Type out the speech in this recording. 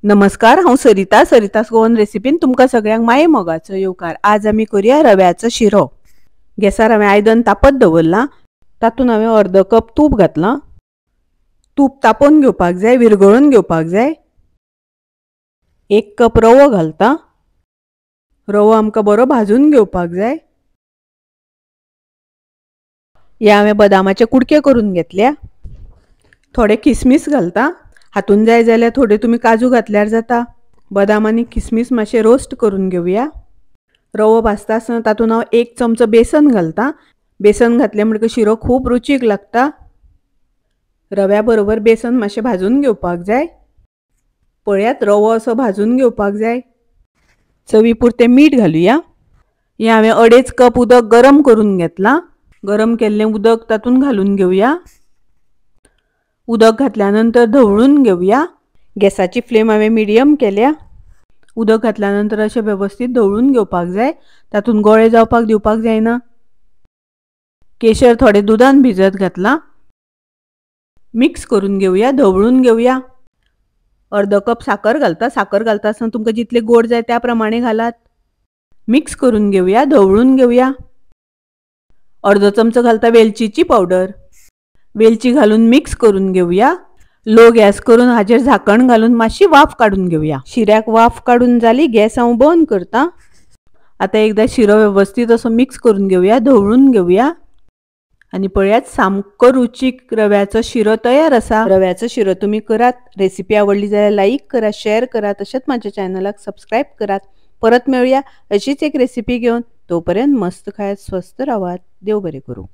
नमस्कार, हांव सरिता, सरितास गोवन रेसिपीन तुमकां सगळ्यांक माये मोगाचो येवकार। आज आमी करूया रव्याचो शिरो। गॅसार हांवें आयदन तापत दवरलां, तातूंत हांवें अर्द कप तूप घातलां। तूप तापोवन घेवपाक जाय, विरगळून घेवपाक जाय। 1 कप रवो घालता। रवो आमकां बरो भाजून घेवपाक जाय। हे हांवें बदामाचे कुडके करून घेतल्या। थोडे किसमीस घालता, हातून जाय जाल्यार थोडे तुमी काजू घातल्यार जाता। बदाम आनी किसमीस मातशे रोस्ट करून घेवया। रवो भाजता आसतना तातूंत हांव 1 चमचो बेसन घालता। बेसन घातलें म्हणटकच शिरो खूब रुचीक लागता। रव्या बरोबर बेसन मातशें भाजून घेवपाक जाय। पळयात, रवो असो भाजून घेवपाक जाय। चवी पुरतें मीठ घालुया। हें हांवें 2.5 कप उदक गरम करून घेतलां। गरम केल्लें उदक तातूंत घालून घेवया। उदक घातल्या नंतर धवळून घेवया। गॅसाची फ्लेम हांवें मिडियम केल्या। उदक घातल्या नंतर अशें वेवस्थीत धवळून घेवपाक जाय, तातूंत गोळे जावपाक दिवपाक जायना। केशर थोडे दुदान भिजत घातलां। मिक्स करून घेवया, धवळून घेवया। अर्द कप साकर घालता। साकर घालता आसतना तुमकां जितले गोड जाय त्या प्रमाणे घालात। मिक्स करून घेवया, धवळून घेवया। अर्द चमचो घालता वेलचीची पावडर। वेलची घालून मिक्स करून घेवया। लो गॅस करून हाजेर झाकण घालून मातशी वाफ काडून घेवया। शिऱ्याक वाफ काडून जाली, गॅस हांव बंद करता। आतां एकदां शिरो वेवस्थीत असो मिक्स करून घेवया, धवळून घेवया। आनी पळयात, सामको रुचीक रव्याचो शिरो तयार आसा। रव्याचो शिरो तुमी करात। रेसिपी आवडली जाल्यार लायक करात, शेअर करात, तशेंच म्हाज्या चॅनलाक सबस्क्रायब करात। परत मेळुया अशीच एक रेसिपी घेवन। तोपर्यंत मस्त खायात, स्वस्थ रावात। देव बरें करूं।